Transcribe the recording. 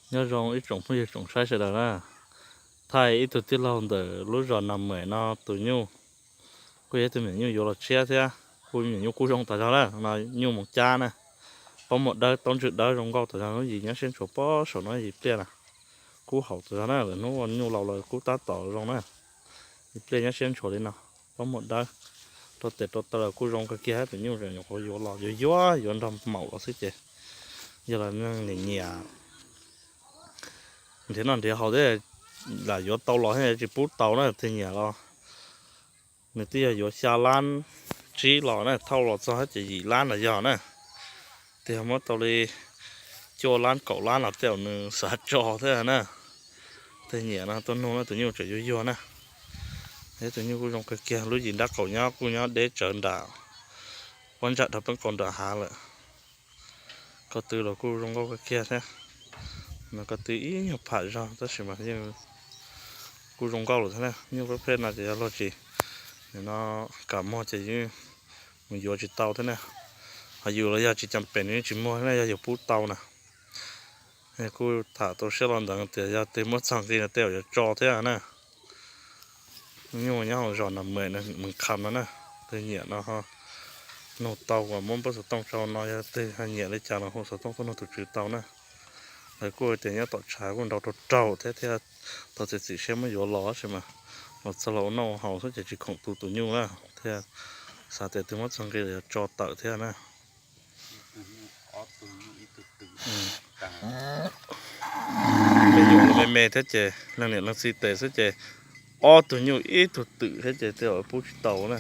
Nyob zoo ib tsoom phooj ywg tsoom saib sawv daws na. Thaij ib tug tij laug ntawm lub zos Nas Mem no tus nyuj, kuj yog ib tug me nyuam nyuj yuav los tshiab thiab. Kuj me nyuam nyuj kuj zoo tas zog na, no nyuj Moos Cab na. Pob muag dawb, taub ntswg dawb, zoo nkauj tas zog. Lub yim nyob siab ntshua pob saum no, yim pliaj na. Kub haum tas zog na, lawm hnub ua nyuj laus los kub tab tom zoo na. Yim pliaj nyob siab ntshua li no, pob muag dawb, rau tes rau taw los kuj zoo kawg kiag. Tus nyuj nyuam qhuav yuav los yuav yuav yuav nrog maum los xwb ces yog los neeg nyiam nyiam nrhiav noj nrhiav haus thiab, lam yuav tau los thiab tsis pub tau na. Tus nyiam los nws twb yog yuav xya lab tsib los na, thauj los txog ces yim lab los yog na. Tus yog muab tau li cuaj lab kaum lab los tej zaum nws xav tso thiab na. Tus nyiam no tuaj nug na, tus nyuj tseem yuag yuag na. Tus nyuj kuj zoo kawg kiag, lub yim nrab qaum nyob kuj nyob deb tsawv nram, pob ntsag dhau peb nkaus nram hav lawm. Ko tw los kuj zoo nkauj kawg kiag thiab. No ko tw ib nyuag pham zog tab sis mas yeej kuj zoo nkauj lawm thiab na. Nyuj peb phem no ces yog luag tsis, no kam muag ces yeej mus yuav tsis tau thiab na. Ho yus los yog tsis cam pem nws yeej tsis muag na, yog yus pub tau na. Kuj tham tau siab los ntawd tias yog twg muab txog nqi no tej zaum yuav tso thiab na. Nyuj nyob hauv zos Nas Mem, Mes Kham no na. Tus nyiam no nug tau uas muab npawb xov tooj tso no, yog twg ho nyiam li cas los hu xov tooj tuaj nug tus tswv tau na. Lawv kuj tias nyob tom tshav kuj nrau rau raug thiab, thiaj tau txiav txim siab muab yuav los tab sis mas los txog los ua noj ua haus xwb ces tsis khoom tu tus nyuj na, thiaj xav tias twg muab txog nqi los yuav tso tawm thiab na. Me nyuam los me me thiab ces leej niam leej txiv tes xwb ces ob tug nyuj ib tug twm thiab ces tej zaum pub tsis tau na.